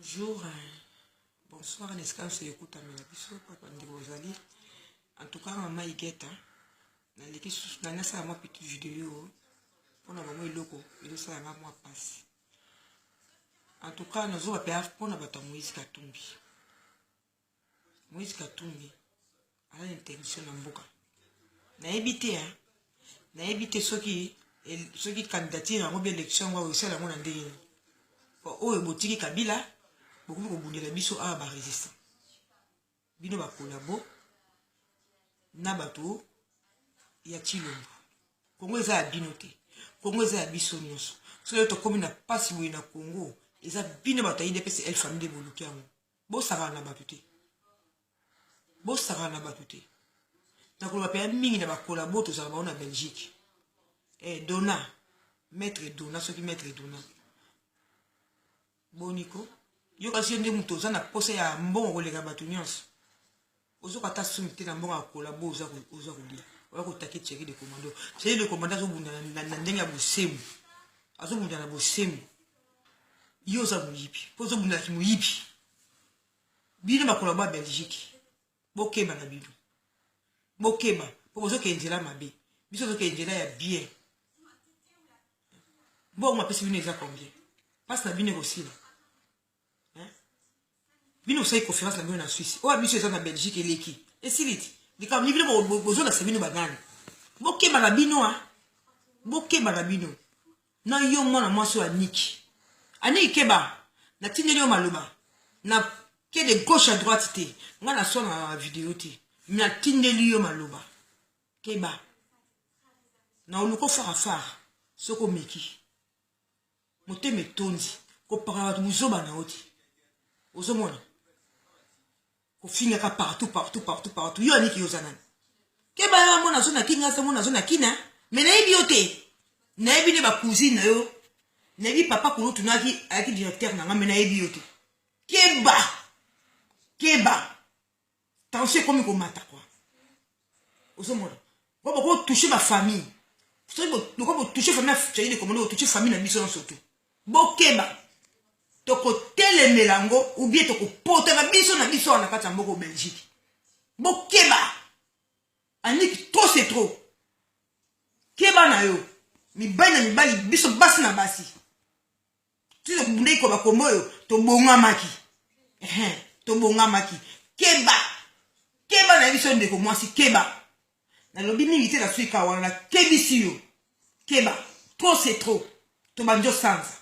Bonjour, bonsoir na esika nyonso ekutamela biso papa ndeko ozali. En tout cas mama Igeta, naleki susu na nasala mwa petite video mpona bango eloko ezosala nga mwa mpasi. En tout cas nazoba mpe mpona bato ya Moïse Katumbi. Moïse Katumbi aza na interdiction na mboka. Nayebi te hein. Nayebi te soki soki candidature yango bi élection yango esala yango na ndenge nini. Po oyo botiki Kabila bokomi kobundela biso awa ba résistant. Bino ba collabo na bato ya Tshilombo. Congo eza ya bino te. Congo eza ya biso nyonso. Soki tokomi na pasi boye na Congo, eza bino bato ya UDPS El Famille boluki yango. Bosakana na bato te, bosakana na bato te. Nakoloba mpenza mingi na bakolabo tozala bango na Belgique. Eh, Dona, maître Dona, soki maître Dona boniko yo kasi yo nde moto oza na posa ya mbongo koleka bato nyonso, ozoka ata soni te na mbongo ya kolabo oza kolia, oya kotake Thierry de Commando. Thierry de Commando azobunda na ndenge ya bosembo, azobunda na bosembo. Yo oza moyibi mpo ozobundaki moyibi. Bino bakolabo ya Belgique, bokeba na bino, bokeba mpo bozokende nzela mabe. Biso tozokende nzela ya bien. Mbongo apesi bino eza combien? Mpasi na bino ekosila. Bino bosali conférence na bino na Suisse, oyo biso eza na Belgique eleki esili ti likambo ni bino bozolakisa bino banani. Bokeba na bino a bokeba na bino na yo mwana mwasi oyo Aniki. Aniki, keba, natindeli yo maloba na ke de gauche à droite te, ngai naswana na video te, natindeli yo maloba, keba na oluka ofara fara. Soki omeki motema etondi kopakala bato buzoba na yo te, ozomona kofingaka partout partout partout partout. Yo Aniki, yo oza nani? Keba yo mona azo na kinga aza mona azo na kina me nayebi yo te, nayebi nde bacousine na yo, nayebi papa kulutu naki ayaki directeur na nga, me nayebi yo te. Keba, keba, tension ekomi komata kwa. Ozomona po bokotouche bafamille, soki loko botouche famille ya Thierry de Commando, botouche famille na biso nyonso tu. Bokeba, tokotelemela yango ou bien tokopota na biso na biso wana na kati ya mboka Belgique. Bokeba Aniki, trop c'est trop. Keba na yo, mibali na mibali, biso basi na basi, ti tobundaki ko bakombo oyo tobongamaki, tobongamaki. Keba, keba na biso ndeko mwasi, keba. Nalobi mingi te, nasuki kaka wana, nakebisi yo, keba, trop c'est trop. Tobandi osanza.